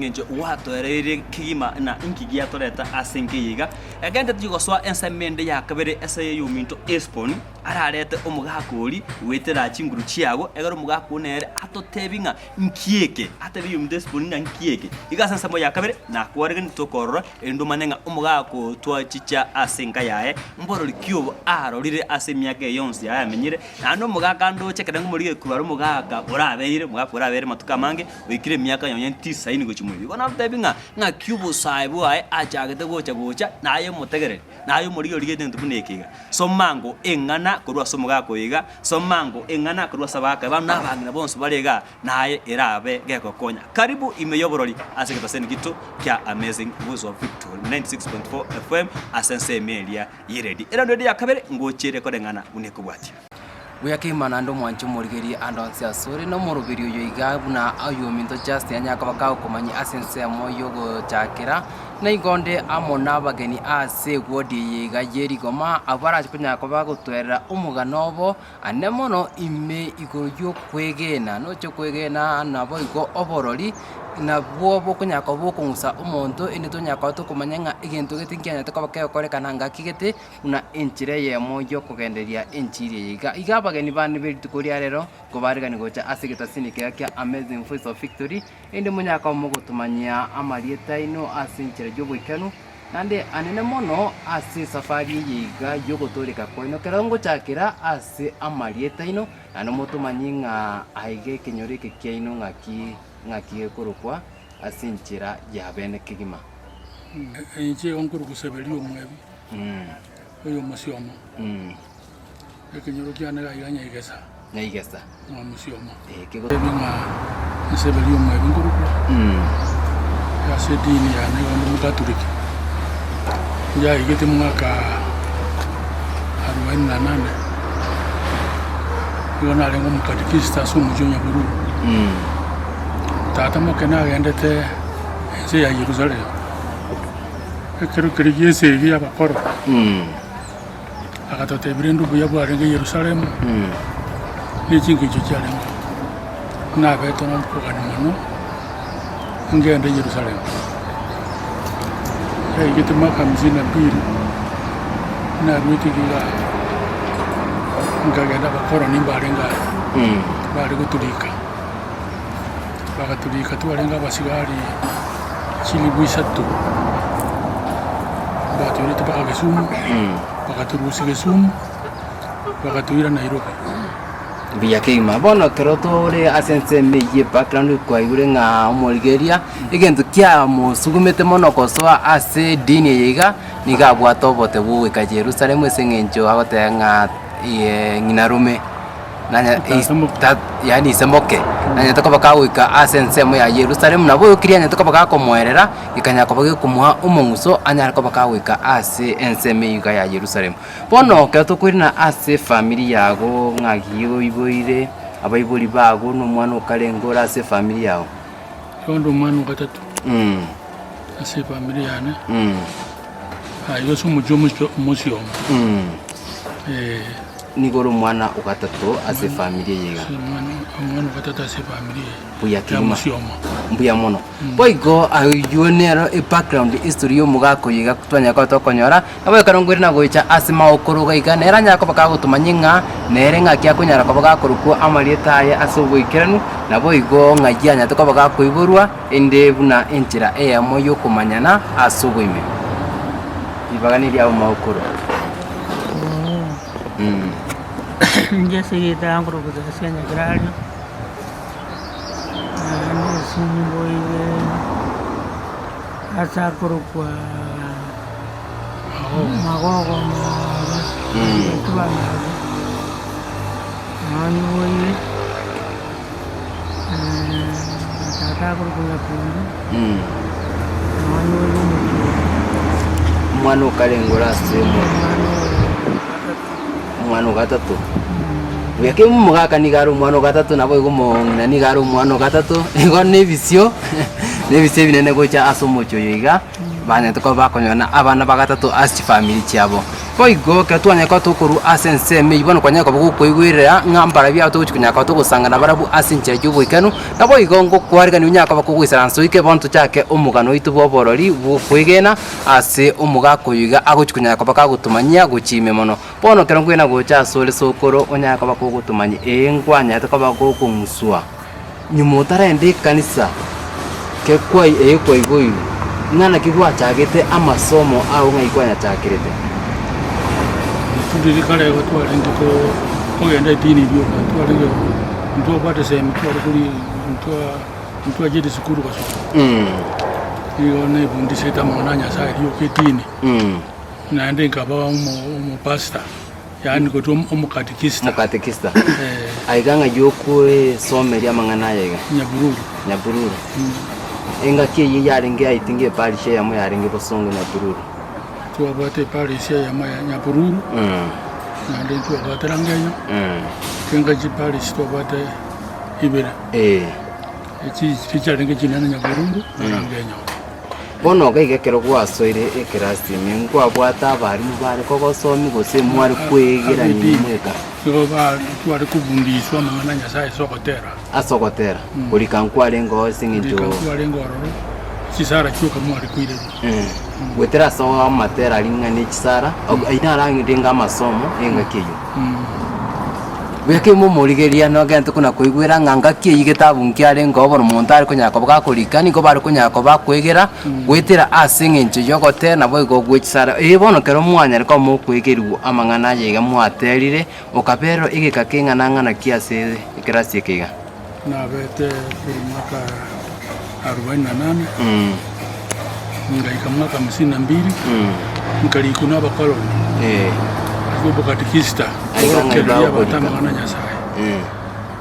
eng'encho gwatoereirie kegima na inki giatoreta ase enka eye iga. Egento tochia gosoa ensemo ende ya kabere ase eyominto Esboni, ararete omogaka oria goetera chinguru chiago, ekero omogaka oyio nere atotebie ng'a nki eke, atebie oyominto Esboni ng'a nki eke. Iga ase ensemo ya kabere nakwareganie tokorora erinde omanye ng'a omogaka oyo twachicha ase enka yaye, mborori ki obo arorire ase emiaka eye yonsi yaye amenyire, naende omogaka ndoche ekero ngomorigia korwa are omogaka orabeire, omogaka orabeire amatuko amange, oikire emiaka nonye tisaini gochia moino. Igo nagotebi ng'a ng'aki obosae bwaye achagete gocha gocha, naye omotegereri, naye omorigia origete egento buna eke iga. Soma ango eng'ana korwa ase omogaka oyo iga, soma ango eng'ana korwa ase abagaka bano na abang'ina bonsi bare igaa, naye erabe gegokonya. Karibu ime y'oborori ase egetaseni gito kia Amazing Voice of Victory 96.4 FM ase ensemo eria y'eredi. Eraundi ende ya kabere ngochiere koreng'ana buna ekobwatia. Buya kegima naende omwanche omorigererie ande onsi asore, na omoroberi oyo iga buna oyominto Justin anyare koba kagokomanyia ase ensemo y'ogochakera, na igo onde amo nabageni ase ewodi eye iga ye rigoma, abwo barache konyara koba bagotwerera omogano obo, ane mono ime igoro y'okwegena. Noche kwegena naboigo oborori, nabwo bokonyara koba bokong'usa omonto, inde tonyara koba tokomanya ng'a egento gete nkianyarete koba kegokorekana ngaki gete. Buna enchera eyemo y'okogendereria enchiri eye iga. Iga abageni bane be rituko ria rero nkobaregani gocha ase egetasini keria kia Amazing Voice of Victory, erinde monyare koba mogotomanyia amarieta aino ase enchera y'oboikeranu, naende anene mono ase esafari eye iga y'ogotooreka kwaino. Ekero ngochakera ase amarieta aino, naende motomanyie ng'a aiga ekenyoro eke kiaino ng'aki ng'aki gekorokwa ase enchera ya bene kegima. Inche igo nkorokwa Seberia Omwebi. Oyo omosiomo, ekenyoro kiane iga iga Nyaigesa. Nyaigesa. Ng'a omosiomo. Eh, kego- Ebi ng'a enseberi omwebi nkorokwa, ase edini yane igo nde omokatoliki. Yaigete mwaka arubaini na nane, igo narenge omokatekista ase omochie o Nyabururu. Tata moke nagendete ense ya Yerusalemu. Ekero keria gi'esegi y'abakoro, agatotebia rende obuya bwarenge Yerusalemu, ne chingencho chiarengeo. Nabete nokogania mono ngende Yerusalemu. Yaigete mwaka hamsini na mbili, naruete iga nkagenda abakoroni mbarenge aa, bare goturika. Bagaturika twarenge abasigari chilifu isato, batoirete mpaka Kisumu, bagatorusia Kisumu, bagatoira Nairobi. Mbuya kegima. Bono ekero tore ase ensemo eyio ebackground kwaigure ng'a omorigereria, egento kiamosugumete mono gosoa ase edini eye iga, nigo abwate obote bwa ogoika Jerusalem ase eng'encho agoteba ng'a ng'ina rome. Nanya is ta yaani ise moke, nanyarete koba kagoika ase ensemo ya Yerusalemu, nabo oyo keria anyarete koba gakomoerera, gekanyara koba gekomoa omong'uso anyare koba kagoika ase ensemo eyio iga ya Yerusalemu. Bono ekero tokoirana ase efamiri yago ng'aki oiboire, abaibori bago na omwana okarenge ore ase efamiri yago. Igo nde omwana ogatato ase efamiri yane, aiga ase omochie omochie omosiomo. Nigo ore omwana o gatato ase efamiri eye iga. Omwana o gatato ase efamiri eye Mbuya ya kegima. Mosioma. Mbuya mono. Boigo aywo nero ebackground history ya omogaka oyo iga twanyara koba tokonyora, nabo ekero nkoirana na gocha ase magokoro iga iga, nere anyare koba kagotomanyia ng'a nere ng'aki akonyara koba gakorokwa amarieta aye ase oboikeranu, naboigo ng'ai anyarete koba gakoiborwa, ende buna enchera eyemo ya okomanyana ase oboime. Ribaga neriabo magokoro. Inche ase egento nkorokwa Teresia Nyakerario, naende ase niboire ase akorokwa Magogo Maaba, Gatuba Maaba, nao niboire tata akorokwa Nyakundi, nao niboire omochie oyo. Omwana okarenge ore ase Omwana oyo ogatato. Omwana o gatato. Buya kegima omogaka nigo are omwana o gatato naboigo omong'ina nigo are omwana o gatato, igo na ebisio, na ebisio ebinene gocha ase omochie oyo iga, banyarete koba bakonyora abana ba gatato ase chifamiri chiabo. Boigo ekero twanyare koba tokorwa ase ensemo eyio bono kwanyare koba gokoigwerera ng'a mbarabwo aba togochia konyara koba togosanga nabarabwo ase enchera y'oboikeranu, naboigo ngokwarigania onyare koba kogoisaransa oike bono tochake omogano oito bw'oborori bw'okwegena ase omogaka oyo iga agochia konyara koba kagotomanyia gochia ime mono. Bono ekero nkwegena gocha asore sokoro onyare koba kogotomanyia, ee nkwanyarete koba gokong'uswa. Nyuma otarenda ekanisa kekwai eye kwaigoirwe, ng'a naki gwachagete amasomo ao ng'ai kwanyachakerete? Riria kare igo twarenge ko- kogenda edini rioka, twarenge ntwabwate esemi tware kori ntwa ntwachete esukuru gosoma. Nigo naebundisete amang'ana a Nyasaye rioka edini, naende nkaba omo- omopastor. Yaani gotwa omokatekista. Omokatekista. Aiga ng'ai okoesomeria amang'ana aya iga? Nyabururu. Nyabururu. Engaki eyio yarenge I think eparish eyemo yarenge bosongo Nyabururu. Twabwate eparish eyemo ya Nyabururu, naende ntwabwate Rangenyo, kenga chiparish twabwate ibere. Echi chiarenge chinene Nyabururu na Rangenyo. Bono iga ekero gwasoire ekerasi ime, nkwabwate abarimu bare kogosomia gose mware kwegerania inwe mweka? Nigo tware kobundiswa amang'ana a Nyasae ase ogotera. Ase ogotera, korika nkwarenge oo ase eng'encho. Korika nkwarenge ororo, chisara chioka mware koirerwa. Goetera ase amatera aria ng'a ne chisara, ayio naro arenge amasomo engaki eyio. Buya kegima omorigereria nogente kona koigwera ng'a ngaki eyio getabu nkiarenge oo bono monto are konyara koba gakorika nigo bare konyara koba akoegera goetera ase eng'encho y'ogotera naboigo gwe chisara. Ee bono ekero mwanyare koba mokoegerigwa amang'ana aya iga mwaterire, okaberwa egeka keng'ana ng'ana ki ase ekerasi eke iga? Nabete korwa mwaka arobaini na nane, ngaika mwaka hamsini na mbili, nkarikwa na abakoloni ase obokatekista, Aiga ng'ai kworokereria abanto bagokorika? amang'ana a Nyasaye.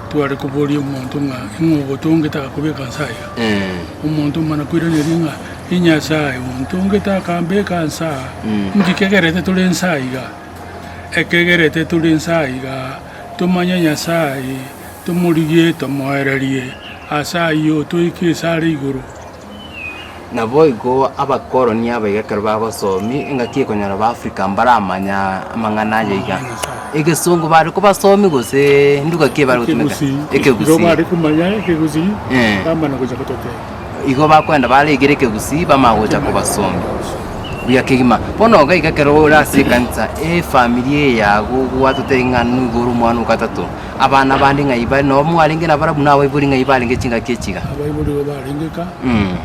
Tware koboria omonto ng'a ing'o ogotongete agakobeka nse aiga? Omonto omana koiraneria ng'a Inyasaye ontongete akambeka nse aa, inki kegerete tore nse aiga? Ekegerete tore nse aiga, tomanye Nyasaye. Tomorigie tomoererie ase ayio toike ase are igoro. Naboigo abakoroni abaiga ekero bagosomi engaki ekonyora ba Africa mbaramanya amang'ana aya iga. Egesongo bare kobasomi gose nduga ki bare gotumeka? Ekegusii. Igo bare komanya ekegusii bamana gocha gototebia. Igo bakoenda baregere ekegusii bamanya gocha kobasomi buya kegima. Bono iga iga ekero ore ase ekanisa efamiri eye yago gwatotebia ng'a nigo ore omwana o gatato. Abana bande ng'ai bare? Nabo mwarenge nabarabwo na abaibori ng'ai barenge chingaki echi iga? Abaibori igo barenge ka,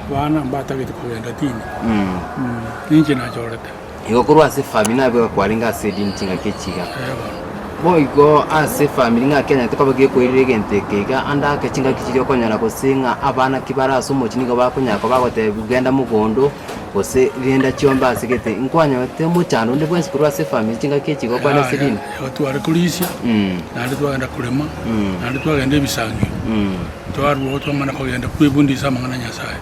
abana mbatagete kogenda dini, ninche nachorete. Igo korwa ase efamiri nabo iga kwarenge ase edini chingaki echi iga. Ee bono. Boigo ase efamiri ng'a kenyarete koba gekoirera egento eke iga, ande ake chingaki chiria okonyora gose ng'a abana ki bare ase omochie nigo bakonyara koba bagotebiwa genda mogondo, Gose renda chiombe ase gete, nkwanyorete omochando onde bwensi korwa ase efamiri chingaki echi gokwana ase Yaya, edini? igo tware korisia, naende twagenda korema, naende twagenda ebisangio, twarwa oo twamana kogenda kwebundisa amang'ana a Nyasaye.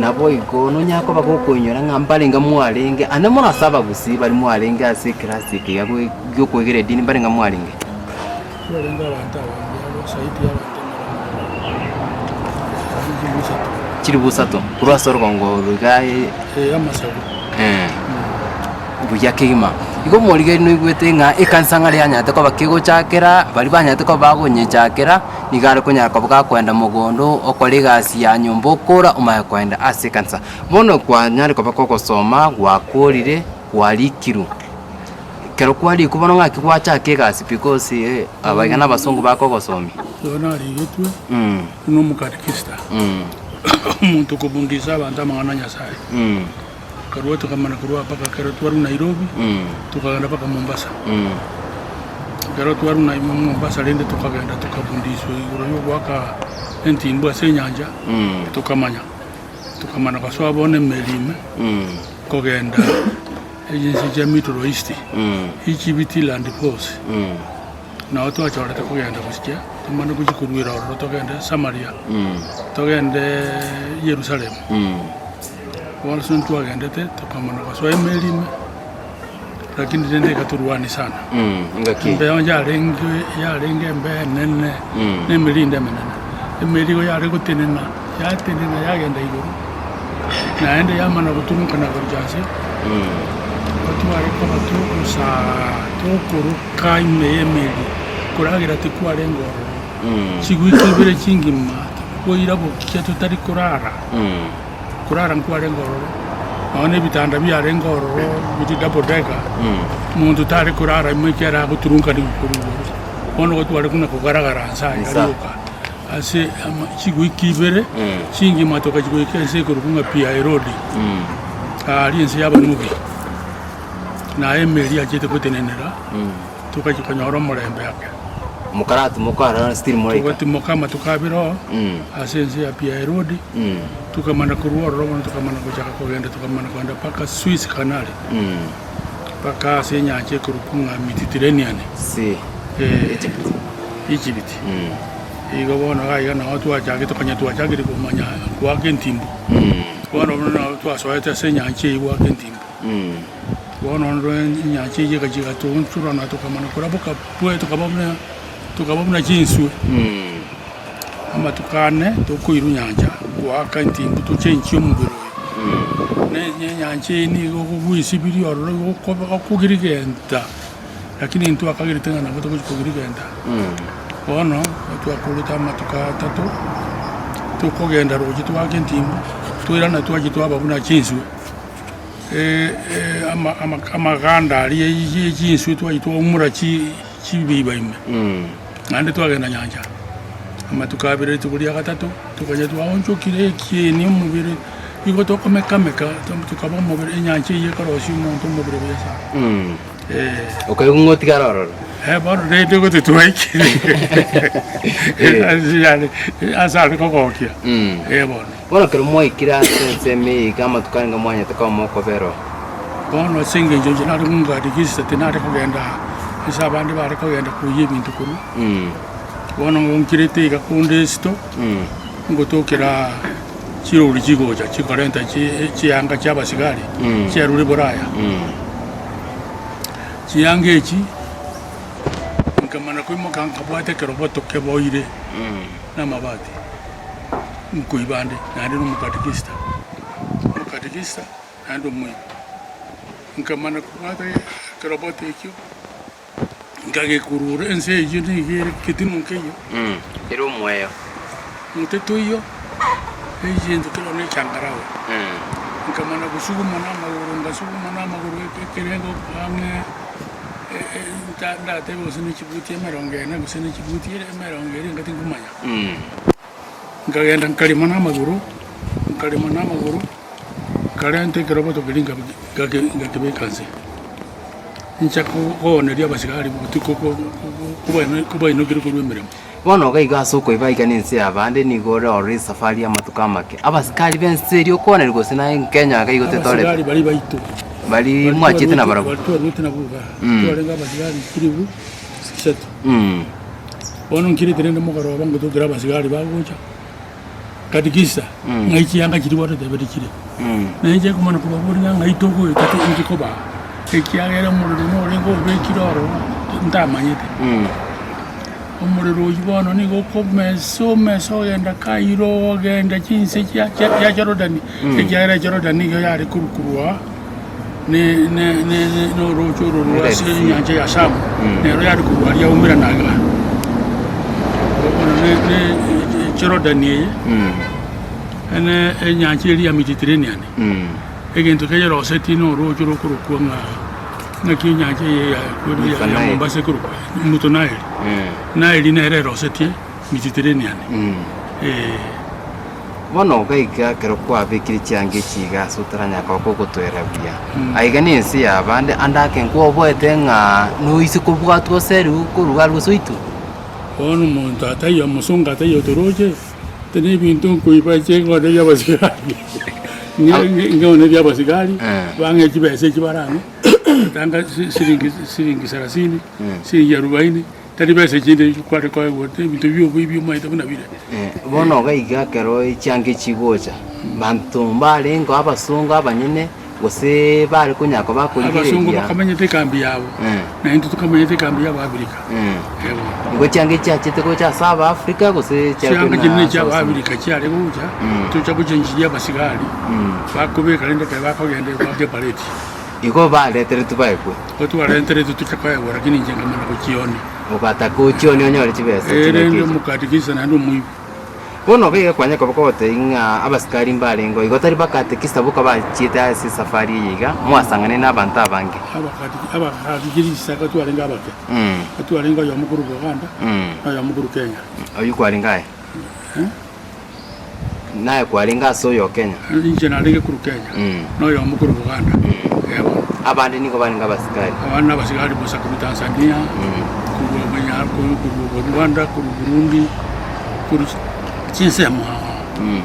Naboigo nonyare koba gokoinyora ng'a mbarenge mwarenge ande mono ase abagusii baria mwarenge ase ekerasi eke iga giokoegera edini mbarenge mwarenge? Twarenge abanto abange abo zaidi y'abanto emerongo chilifu isato. Chilifu isato korwa ase orogongo oro iga Ee, amasabu. Buya kegima. Igo omorigereria noigwete ng'a ekanisa ng'a rianyarete koba kegochakera, baria banyarete koba bagonyechakera, nigo are konyara koba gakoenda mogondo, okore egasi ya nyomba okora, omanye koenda ase ekanisa. Bono kwanyare koba kogosoma, gwakorire, kwarikirwe. Ekero kwarikwa bono ng'aki gwachaka egasi because abaiga na abasongo bakogosomia. Igo narigetwe buna omokatekista, omonto okobundisa abanto amang'ana a Nyasaye. Akarua tokamana korwa mpaka ekero twarwa Nairobi, tokagenda mpaka Mombasa. Ekero twarwa Nai Mombasa rende tokagenda tokabundiswa igoro ya ogoaka entimbu ase enyancha, tokamanya. Tokamana gosoa bono emeri ime, kogenda. Echinse chia Middle East, Egypt Land Force, nao twachorete kogenda gochia, tomanye gochia koruera ororo togende Samaria, togende Yerusalemu. Bono ase ntwagendete tokamana gosoa emeri ime, lakini rende ekatorwania sana. Embeo yarenge yarenge embeo enene, na emerinde emenene. Emeri igo yare gotenena, yatenena yagenda igoro, naende yamana goturunkana gocha nse. Tware koba togosaa tokoroka ime y'emeri, koragera tikwarenge ororo. Chigwiki ibere chingima boira bokia totari korara, korara nkwarenge ororo, nonya na ebitanda biarenge ororo biri double decker, monto tare korara ime ekiagera agoturunkanigwa korwa igoro. Bono igo tware buna kogaragara nse aye rioka ase chigwiki ibere chingima togachia goika ense ekorokwa ng'a Pi-Hairodi. Aaria ense y'Abanubi, na emeri achete gotenenera, togachia konyora omorembe ake. Mokaratimoka aroro ase tiri moraika. Togatimoka amatuko abere oo ase ense ya Pi-Hairodi, tokamana korwa ororo bono tokamana gochaka kogenda tokamana kogenda mpaka Suez Canal, mpaka ase enyancha ekorokwa ng'a Mediterranean, Si. Egypt. Egypt. Igo bono iga iga nao twachagete konya twachakire komanya goaka entimbu. Bono buna nabo twasoete ase enyancha eyio goaka entimbu. Bono rende enyancha eyio egachia egatoonchorana tokamanya koraboka pwe tokaba buna tokaba buna chinswe. Amatuko ane tokoirwa nyancha goaka entimbu tochenchie omobere oyo. Na enyancha eye nigo okogwesibiria ororo igo okoba okogirigenta. Lakini intwe twakagerete ng'a nabo togochia kogirigenta. Bono twakorete amatuko atato, tokogenda roche twake entimbu, twairana twachia twaba buna chinswe, amaganda aria ye chinswe twachia twaumora chi chibiba ime, naende twagenda nyancha. Amatuko abere rituko ria gatato, tokanya twaonchokire ekieni omobere, igo tokomekameka tokaba omobere enyancha eyio ekorosia omonto omobere buya sana. Okaigwa ng'a otigare ororo. Eh, bono rende gose twaikire ase are kogokia eh bono. Bono ekero mwaikire ase ensemo eye iga amatuko arenge mwanyete koba mokobera oo. Bono ase engencho inche nare ng'adikisita tinare kogenda ase abande bare kogenda koyia ebinto korwa. Bono nkirete iga konde esito, ngotokera chirori chigocha chikorenta chianga chi'abasigari chiarure boraya. Chianga echi nkamana koimoka nkabwata ekeroboto keboire namabati, nkoiba nde naende na omokatekista, omokatekista naende omoibi. Nkamana kobwata ekeroboto ekio. Nkagekurura ense eyio nigo ere getimo nkeiyo. Ere omweyo. Mote toiyo, egento kero ne echangarawe. Nkamana gosuguma namagoro, ngasuguma namagoro ekerengo ang'e ndatebe gose ne chibuti emerongo ene gose ne chibuti emerongo ere inga tinkomanya. Nkagenda nkarema namagoro, nkarema namagoro, nkarenta ekeroboto keria ngakebeka nse. Inche kooneria abasigari botuko kobainokire korwa emeremo. Bono iga iga ase okoiba iga nense y'abande nigo ore ororo esafari y'amatuko amake. Abasikari b'ense eria okooneria gose naye Kenya iga igo tetorete. Abasigari baria baito. Baria mwachiete nabarabwo. Baria twarwete nabwo igaa. Twarenge abasigari chilifu isato. Bono nkirete rende mogoroba ngotokera abasigari bagocha. Katikista, ng'ai chianga chiria gwatotebetie chire? Na inche nkomana kobaboria ng'a ng'ai togoeta inche kobaa, ekiagera omorero norenge obekire ororo ntamanyete. Omorero oyio bono nigo okomesa omesa ogenda Cairo ogenda chinse chia chia Jorodani, ekiagera Jorodani nigo yare korwa korwa ne ne ne na oroche oro rwa ase enyancha ya Shamu, nero yare korwa aria yaumerana igaa. Bono ne ne Jorodani eye, ene enyancha eria ya Mediterranean, egento keyerosetie na oroche rokorokwa ng'a ng'aki enyancha eye ya ya ya Mombasa ekorokwa Mto Nile. Nile nere erosetie Mediterranean, eh. Bono gaiga ekero kwabekire chianga echi iga ase otaranyara koba kogotoera buya, aiga nense y'abande ande ake nkwoboete ng'a noise kobwatwa oseriwe korwa aria gose oitwe. Bono omonto ataiyo omosongo ataiyo otoroche, tari ebinto nkoiba ching'oneria abasigari, ng'onerie abasigari, bang'e chibesa echi barang'e, tanga siringi siringi sarasini, siringi arubaini. Tari besa chinde kware koegwa, ebinto bi'oboibi omaete buna bire. Bono iga iga ekero chianga chigocha, banto mbarengeo abasongo abanyene, gose bare konyara koba Abasongo bakorigereria. bakamenyete ekambi yabo, na intwe tokamenyete ekambi y'Abaafrika. Eh bono. Igo chianga echiachete gocha ase Abaafrika gose Chianga chiria ase nechi abasongo? Abaafrika chiare gocha, tocha gochenchiria abasigari, bakobeka rende ekero bakogenda goaka epareti. Igo bareteretwe baegwe. Igo twarenteretwe toche koegwa lakini inche nkamanya gochionia. Ogataka ochionie onyore chibesa Ere chingaki ndi echi. omokatikista naende omoibi. Bono iga iga kwanya koba kogotebia ng'a abasikari mbarengeo igo tari bakatekista boka bachiete ase esafari eye iga, mwasang'anire na abanto abange. Abakatiki abakatikirisa iga twarenge abake. Iga twarenge oyomo korwa Buganda, na oyomo korwa Kenya. Oyio kwarenge aye? Naye kwarenge ase oyo o Kenya? Inche narenge korwa Kenya, na oyomo korwa Buganda. Ee bono. Abande nigo barenge abasikari? Abande nabasikari bosa korwa Tanzania, korwa Kenya, korwa Rwanda, korwa Burundi, korwa chinsemo ao ao.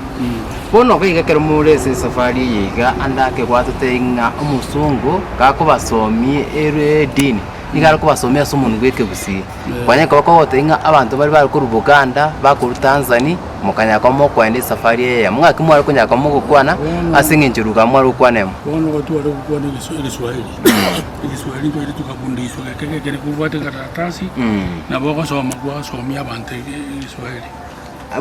Bono iga ekero more ase esafari eye iga, ande ake gwatotebia ng'a omosongo gakobasomia ere edini, nigo are kobasomia ase omonwa bw'ekegusii. Kwanya koba kogotebia ng'a abanto baria bare korwa Buganda, bakorwa Tanzani, mokanyara koba mokoenda esafari eyemo. Ng'aki mware konyara koba mogokwana ase eng'encho ruga mware gokwana emo? Bono igo tware gokwana egesu- egeswahili, egeswahili ntwaire tokabundiswa geke gekere kobwate ekaratasi, nabo ogosoma gwasomia abanto ege- egeswahili.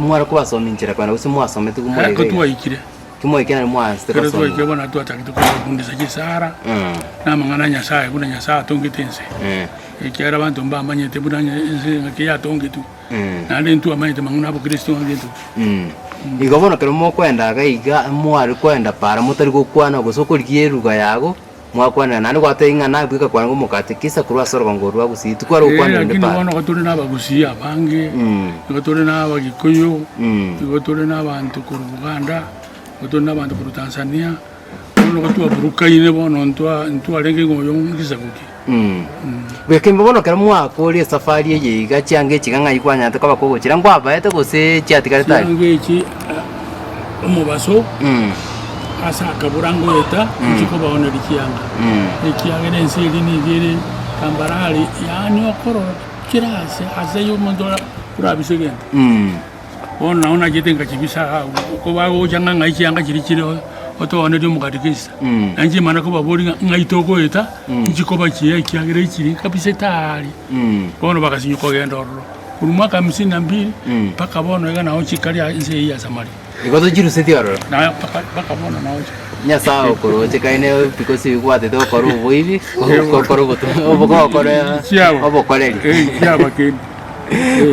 Mware kobasomia inchera kwana gose mwasomete Ekero iga iga? twaikire. Kimoikire naende mwaanchete Ekero gosoma. twaikire bono twachakete kobafundisa chisara na amang'ana a Nyasaye buna Nyasaye atongete ense. Ekiagera abanto mbamanyete buna ense ng'aki yatongetwe, naende ntwamanyete mang'ana abokristo ng'aki intwe. Igo bono ekero mokoenda iga iga, mware koenda para motari gokwana gose okorigia eruga yago, Mwakwanera naende gwatebia ng'a nabweka kwarenge omokatekisa korwa ase orogongo orwa Gusii, tikware Eh, gokwanera onde lakini para. bono igo tore na abagusii abange, igo tore na abagikuyu, igo tore na abanto korwa Buganda, igo tore na abanto korwa Tanzania, bono igo twaburukaine bono ntwa ntwarenge ng'a oyo ngesaku ki. Bwekembe bono ekero mwakoria esafari eye iga chianga echi iga ng'ai kwanyarete koba kogochira nkwabaete gose chiatigarete aria? Chianga echi omobaso ase akabura ngoeta inche kobaoneria chianga, ekiagera ense eria nigo ere tambarare, yaani okorora kera ase ase aywo omonto orabise egento. Bono nabo nachete nkachibisa iga agwo, ko bagocha ng'a ng'ai chianga chiria chire otoonerie omokatekista, na inche mara kobaboria ng'a ng'ai togoeta, inchi kobachiaa ekiagera echiri nkabisete aaria. Bono bagasinywa kogenda ororo. Korwa mwaka hamsini na mbili mpaka bono iga nao chikari ense eyio ya Samaria. Igo tochirusetie ororo. Na mpaka mpaka bono nao chikari. Nyasae okoroche kaine because bigwatete gokora oboibi, gokora obotu gokora Chiabo. obokoreri. Eh, chiaba kende.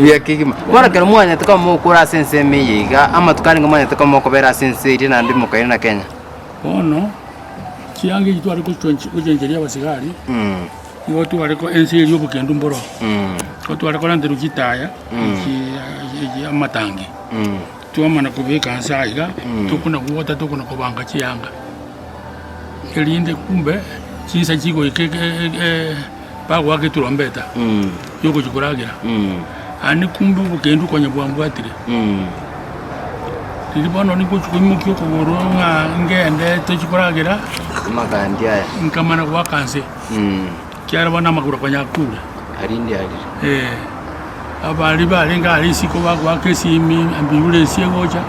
Buya kegima. Bono ekero mwanyete koba mogokora ase ensemo eye iga, amatuko arenge mwanyete koba mokobera ase ense eria naende mokairana Kenya? Bono chianga echi tware gochonchi gochencheria abasigari. Nigo tware ko ense eria obokendu mboro, nigo tware korenterwa chitaya echi echi amatangi, twamana kobeka nse aiga, tokona gwota tokona kobanga chianga, erinde kumbe chinsa chigoika eke e- e bagoaka eturumbeta yogochia koragera, aande kumbe obokendu konya bwambwatire. Riria bono ningochia koimokia okogoro ng'a ngende tochie koragera, Amagandia aya. nkamana goaka nse. Ekiagera bono amagoro konya akure. Arinde arire. Eh, abaria barenge aria isiko bagoaka esimi ambulance egocha,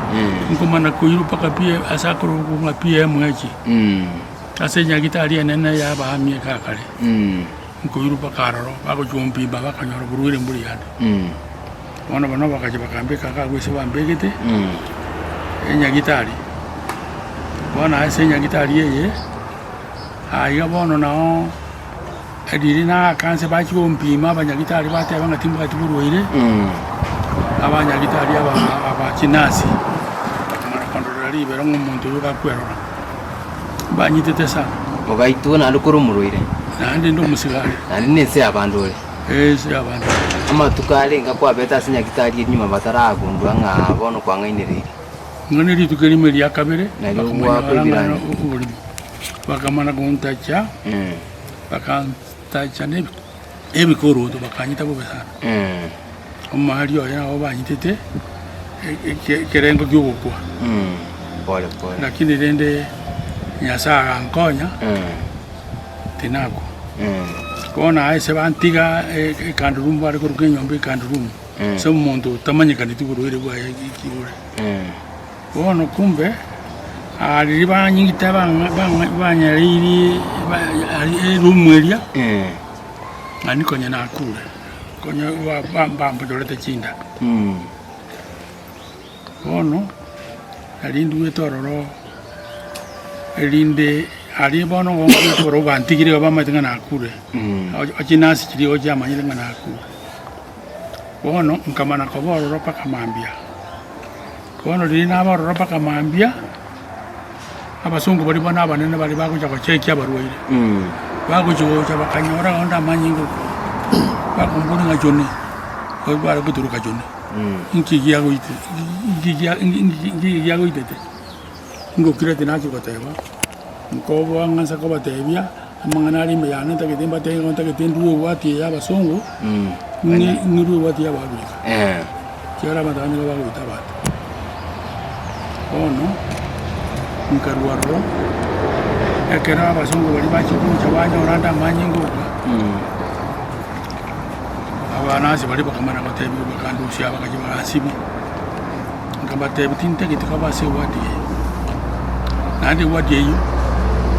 nkomana koirwa mpaka pi ase akorokwa ng'a PMH, ase enyagitari enene ya abaamia iga kare. Nkoirwa mpaka aroro, bagochia gompima bakanyora oborwaire mbori yande. Bono bono bagacha bakambeka iga agwo ase bambegete, enyagitari. Bono ase enyagitari eye. Aiga bono nao riria naaka nse bachia gompima abanyagitari bateba ng'a timbwati borwaire, abanyagitari aba aba chinasi, bakamana kondorera ribero ng'a omonto oyo gakwerora. Mbanyitete sana. Ogaitwa naende kore omorwaire. Naende inde omosigari. Naende na ense y'abanto ore. Ee, ense y'abanto. Amatuko arenge kwabete ase nyagitari eria nyuma bataragundua ng'a bono kwang'ainereirie. Ng'a ne rituko erimo eria kabere, Nario bakamanya gwakwa ng'a ebiranya. oborimo. Bakamana gontacha, bakantacha na ebikoroto bakanyita bobe sana. Omwari oye nabo banyitete ekerengo kia ogokwa. Pole pole. Lakini rende Nyasae agankonya, tinakwa. Bono aye ase bantiga ekando room bare koroka enyomba ekando room, ase omonto otamanyekaneti oborwaire bwaye ki bore. Bono kumbe riria banyigete banyareirie eroom eria, nani konya nakure, konya bambochorete chinda. Bono nari nduete ororo, erinde. Aria bono ogonkigete barobwo bantigire igo bamaete ng'a nakure, chinasi chiria igo chiamanyire ng'a nakure. Bono nkamana koba ororo mpaka mambia. Bono riria naba ororo mpaka mambia, abasongo baria bono abanene baria bagocha gochekia abarwaire, bagochi gocha bakanyora onde amanyinga okwo, bakomboria ng'a chone, bare goturuka chone, nki giagoite nki gia nki giagoitete. Ngokirete nachia goteba, nkoboa ng'a nse kobatebia, amang'ana are ime yane ntagete mbatebie igo ntagete ndue ewati eye y'abasongo, ng'i ng'irue ewati y'Abaafrika, ekiagera abanto aba nigo bagoita abanto. Bono, nkarwa ororo, ekero abasongo baria bachia gocha banyora ande amanyinga oka, abanasi baria bakamana gotebiwa bakandusia bagachia bagansibia. Nkabatebia, Tintageti koba ase ewadi eye. Naende ewadi eyio,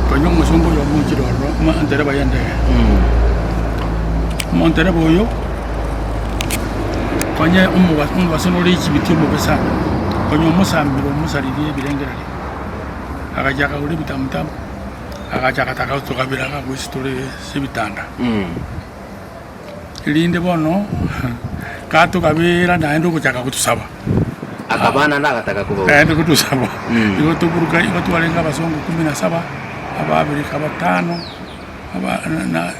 konya omosongo oyomo ochire ororo, omontereba y'endege. Omontereba oyo, konya omoba omobaso nore echibiti omobe sana, konya omosambire omosaririe ebirengererio, agachaka kogora ebitamutamu, agacha agataka gotogabera iga goisia tore ase ebitanda. Erinde bono gatogabera naende ogochaka gotosaba. Akaba naende agataka kobaura. Naende gotosaba. Igo toburuka igo twarenge abasongo kumi na saba, Abaafrika batano, aba na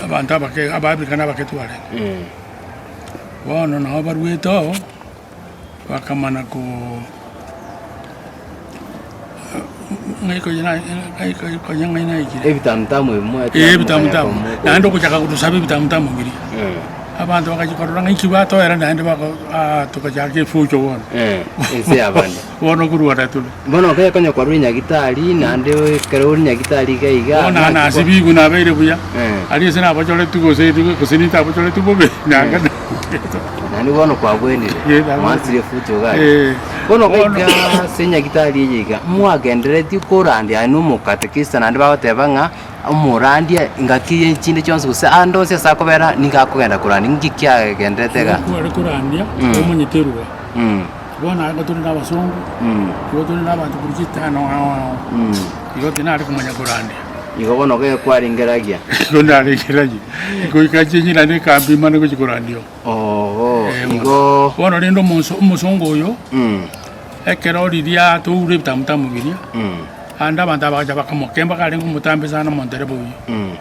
abanto abake Abaafrika na abake twarenge. Bono nabo baruete oo, bakamana ko Ebitamutamu ebi mwaetire Ee, amo ebitamutamu. mokanya komo- Naende ogochaka gotosaba ebitamutamu biria. Abanto bagachia korora ng'a inki batoera naende bako ah, togachaka efujo bono. Eh, ense y'abande. Bono korwana tore. Bono okenya konya kwarure nyagitari naende ekero ore nyagitari iga iga Bono naki nase bo- bigu nabeire buya. Eh. Aria ase nabochoretu gose gose nintabochoretu bobe, nanga Naende bono kwabwenire, Eh, nabwenire. mwansirie efujo iga. Eh. Bono Bono- goika ase nyagitari eye iga, mwagenderetie korandia aye na omokatekista naende bagoteba ng'a omorandia engaki ye chinde chionsi gose ande onsi ase akobera nigo akogenda korandia, inki kiagenderete iga? Kware korandia, omanyete eruga. Bono aye tore na abasongo, igo tore na abanto korwa chitano ao ao, igo tinare komanya korandia. Igo bono ge kwarengeragia? Igo narengeragia, goika chinyirane ekambi mane gochia korandia oo. Oho, Eh, bono. igo Bono rende omonso omosongo oyo, mm, ekero riria toure ebitamutamu biria, mm, ande abanto aba bagacha bakamokemba karenge omotambe sana omontereba oyio. mm.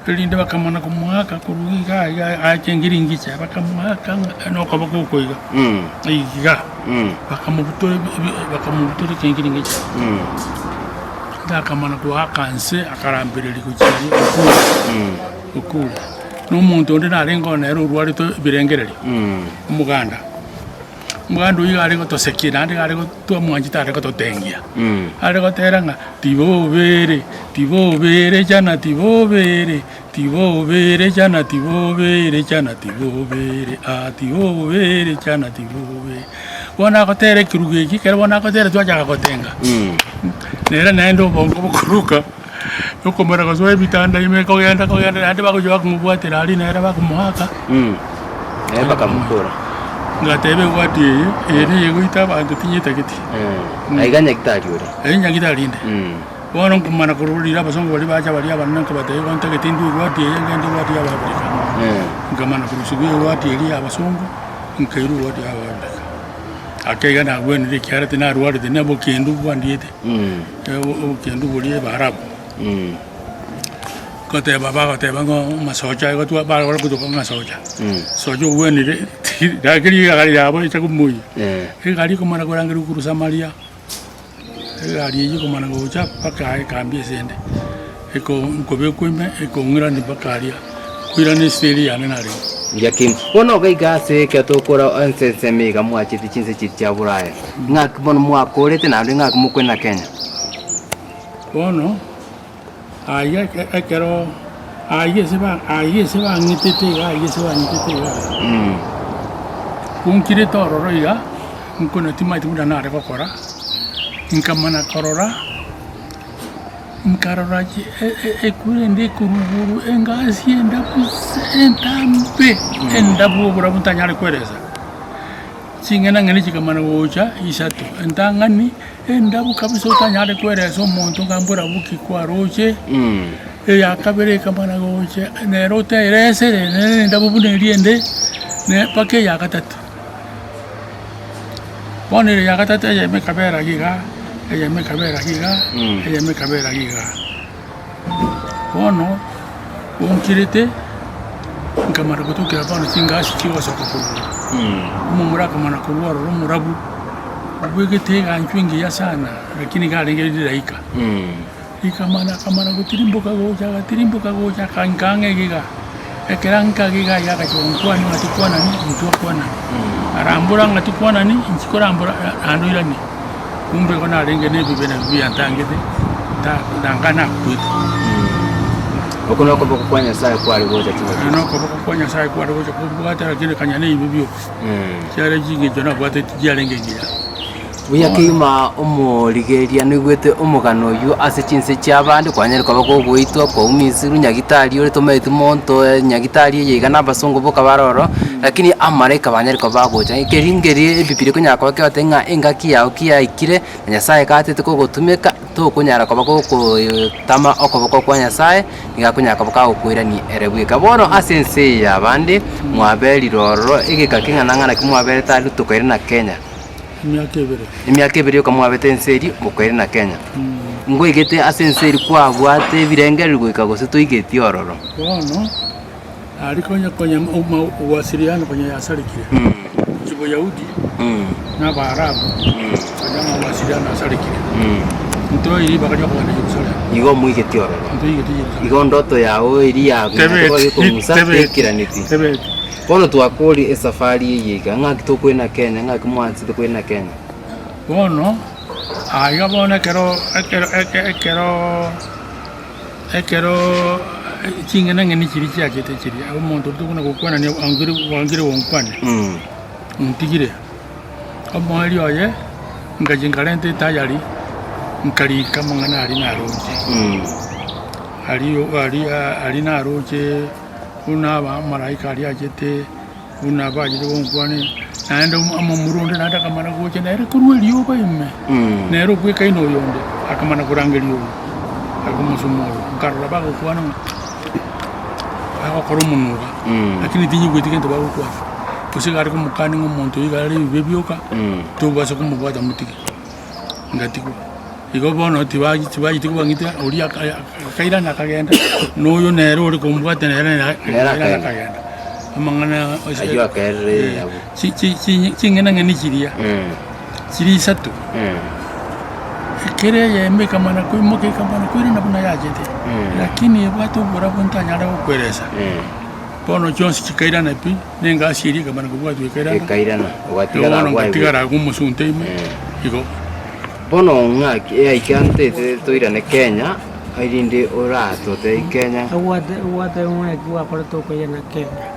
Erinde bakamana komoaka korwa iga iga aache engiringicha, bakamoaka ng'a nokoboko oko iga, Mm, iga, mm, bakamobutora ebi ebi bakamobutora ekengiringicha. mm, Akamana koaka nse akarambereria gochia aria okure, mm, okure. Na omonto onde narenge oo nere orwarete ebirengererio, mm. omoganda. Omoganda oyio iga are gotosekia naende iga are twamwanchete are gototengia. Mm. Are gotera ng'a tibobere, tibobere chana tibobere, tibobere chana tibobere chana tibobere ah tibobere chana tibobere. Bono agotera ekerubo eki, ekero bono agotera twachaka gotenga, Mm. nere naende obongo bokoruka, okomana gosoa ebitanda ime kogenda kogenda naende bagochia bakomobwatera aria nere bakomoaka. Mm. Naye bakamokora. Ngateba egwati eye, eye neye egoita abanto tinyetageti. Mm. Aiga nyagitari ore. Eye nyagitari inde. Mm. Bono nkomana korwa riria abasongo baria bacha baria abanene nkabatebia igo ntagete ndue egwati eye ngende egwati y'Abaafrika. Mm. Nkamana korusigwa egwati eria y'abasongo, nkairwa egwati y'Abaafrika. Ake iga nagwenire ekiagera tinarwarete na obokendu bwandiete, Mm. obokendu boria Abaarabu. Mm. Goteba bagoteba ng'a amasocha igo twa bare gotoka ng'a socha, Mm. socha ogwenire rakeri egari yabo echa komoiyia. Eh. Egari ekomana korangerigwa korwa Samaria, egari eywo ekomana gocha mpaka ekambi ase ende, eko nkobekwa ime ekong'irania mpaka aria, koirana esiteri yane narenge. Buya ki? Bono iga ase ekero tokora ense ensemo iga mwachete chinse chiria chia Buraya, ng'aki bono mwakorete naende ng'aki mokwenera Kenya? Bono. Ayio ekero ayio ase ba ayio ase bang'itete iga ayio ase bang'itete iga Konkirete ororo iga, nkona timanyeti buna nare gokora, nkamana korora, nkarora chi e- e- ekura ende ekoruguru engasi endabu se entambe, endabu oborabu ntanyare koeresa. Ching'enang'eni chikamana gocha isato, entang'ani endabu kabisa otanyare kweresa omonto ng'a mborabu ki kwaroche, eya kabere ekamana gocha nere oteresere nere endabu buna eria ende, ne mpaka eya gatato. Bono ere ya gatato eyemo ekabera iga, eyemo ekabera iga, eyemo ekabera iga. Bono bonkirete, nkamana gotokera bono chingasi chigosoka korwa igoro. Omomura akamana korwa ororo omorabu, obegete eganchwa engiya sana, lakini iga arenge rilaika. Rikamana akamana gotirimboka gocha agatirimboka gocha akainka ang'e iga iga. Ekero anka iga iga aye agacha gonkwania ng'a tikwanani, intwe akwanani. Arambora ng'a tikwanani, inche korambora naende oiranie. Kumbe igo narenge na ebibe nabio biantangete, ta nanga nakwete. Oko nokoboko kwa Nyasae kware gocha chingaki Ere nokoboko kwa Nyasae kware gocha kombwata lakini kanya na ebibe bioka. Chiare chingencho nabwate tichiarenge engiya. Buya kegima omorigereria noigwete omogano oyio ase chinse chi'abande, kwanyare koba kogoitwa, kwaumisirwe nyagitari ore tomaeti monto nyagitari eye iga na abasongo boka bare ororo, lakini amalaika banyare koba bagocha. Ekeri nkeri ebibiria ekonyara koba kegoteba ng'a engaki yao ki yaikire, na Nyasaye gatete kogotumeka, tokonyara koba gokotama okoboko kwa Nyasaye, nigo akonyara koba kagokoirania ere bweka. Bono ase ense eye y'abande, mwaberire ororo, egeka keng'ana ng'a naki mwaberete aria tokairana na Kenya. Emiaka ebere. Emiaka ebere yoka mwabete ense eria, mokairana na Kenya. Ngoigete ase ense eria kwabwate ebirengererio goika gose toigeti ororo. Bono aria konya konya oma owasiriana konya yasarekire, Chiboyahudi na Abaarabu konya ng'a owasiriana asarekire. Ntoeire ribaga ri'okogenda Yerusalemu. Igo moigeti ororo. Ntoigeti Yerusalemu. Igo ndoto yao eria ya Tebeti, kong'usa tebeti, tekiraneti. tebeti. Bono twakoria esafari eye iga, ng'aki tokoina Kenya, ng'aki mwanchete koina Kenya? Bono, aiga bono ekero ekero eke ekero ekero ching'enang'eni chiria chiachete chiria, omonto oria tokona gokwanania angire bwangire gonkwania, ontigire. Omoerio oye, ngachia nkarenta etayari, nkarika amang'ana aria naroche. Aria aria aria naroche. Buna abamalaika aria achete, buna bachete gonkwania, naende omomura onde naende akamana gocha nere korwa erioba ime, nere obwekaine oyonde, akamana korangeria oyo, akamosoma oyo, nkarora bagokwana ng'a bagokora omonuga, lakini tinyigweti gento bagokwana, gose iga are komokania ng'a omonto oyo iga are ebibe bioka, tobasa komobwata motige, ngatigwa. Igo bono tibachi tibacheti kobang'itia oria akairana akagenda, na oyo nere ore kombwata nere Nere akairana akaenda. akagenda. Amang'ana Ayio akaerire abwo. chi- chi- chi- ching'enang'eni chiria chiri isato, ekero eyemo ekamana koimoka ekamana koirana buna yachete, lakini ebwate oborabu ntanyare gokoeresa. Bono chionsi chikairana pi, na engasi eria ekamana kobwatwa ekairana, Ekairana, ogatigara bono agwo ngatigara agwo omosunte ime, igo. Bono ng'aki eaike ntete toirane Kenya, erinde oratotebi Kenya. Obwate obwate ng'aki gwakorete okoyena Kenya.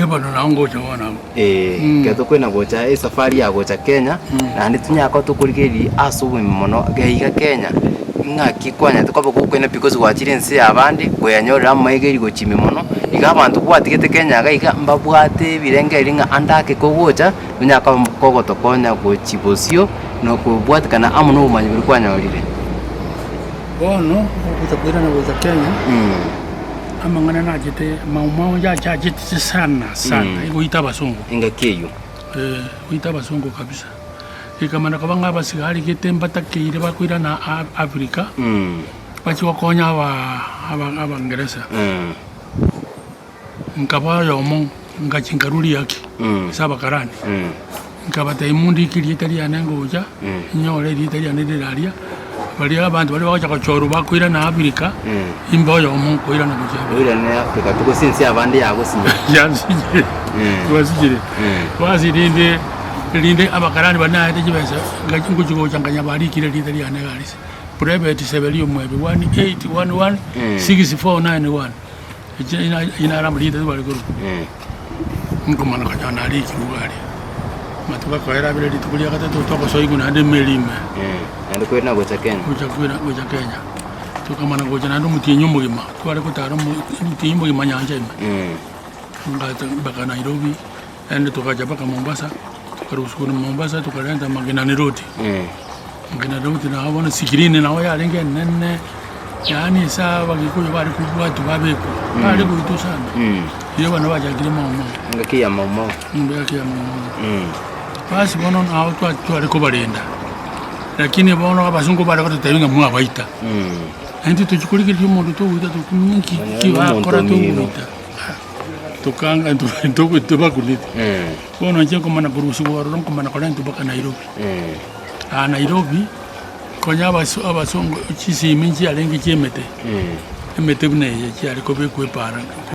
Eh, bono nao ngocha bono abwo. Ee, ekero tokoenda gocha esafari ya gocha Kenya, naende tonyare koba tokorigereria ase obogima mono iga Kenya, ng'aki kwanyarete koba gokoenda because gwachire ense ya abande, koyanyorire amaegeri gochia ime mono, iga abanto gwatigete Kenya iga iga mbabwate ebirengererio ng'a ande ake kogocha, onyare koba kogotokonya gochia bosio. Na okobwatekana amo nobomanyi boria kwanyorire. Bono ogocha koirana gocha Kenya, amang'ana nachete Mau Mau yachachete sana sana egoita abasongo. Engaki eyio. Eh, goita abasongo kabisa. Ekamana koba ng'a abasigari gete mbatakeire bakoirana a- Africa, bachie gokonya aba aba abangeresa. Nkaba oyomo, ngachia nkarua riaki ase abakarani, nkabatebia mondike erieta riane ngocha, nyore erieta riane rire aria, baria abanto baria bagocha gochorwa bakoirana Africa, imbe oyomo nkoirana gochia Africa. Oirane Africa pi gose ense y'abande yagosinyire. Yansinyire, twasinyire. Basi rinde, rinde abakarani baria naete chibesa, ngachia ngochia gocha nkanyabarikire erieta riane iga aria ase, Private Severio Mwebe, 1811 6491. Nkomana konya narikirwe iga aria, amatuko akoera abere rituko ria gatato togosoigwa naende emeri ime. Naende koirana gocha Kenya. Gocha koira gocha Kenya. Tokamana gocha naende omotienyi omogima, tware gotara omo omotienyi omogima nyancha ime. Ngacha mpaka Nairobi, naende togacha mpaka Mombasa. Tokarusia korwa Mombasa tokarenta Magenani Road. Magenani Road nabo bono sikirini nabo yarenge enene, yaani ase abagikuyu bare kobwatwa babekwa, bare goitwa sana. Riria abana bachakire Mau Mau. Engaki ya Mau Mau. Engaki ya Mau Mau. Basi bono nabo twa tware kobarenda, lakini bono abasungu bare gototebia ng'a mwabaita. Naintwe tochia korigereria omonto togoita tokumia nki ki bakora togoita. Tokanga ntobakunete. Bono inche nkomana korusigwa ororo nkomana korentwa mpaka Nairobi. Aa Nairobi, konya abaso abasongo chisimi nchiarenge chia emete, emete buna eye chiare kobekwa epaara.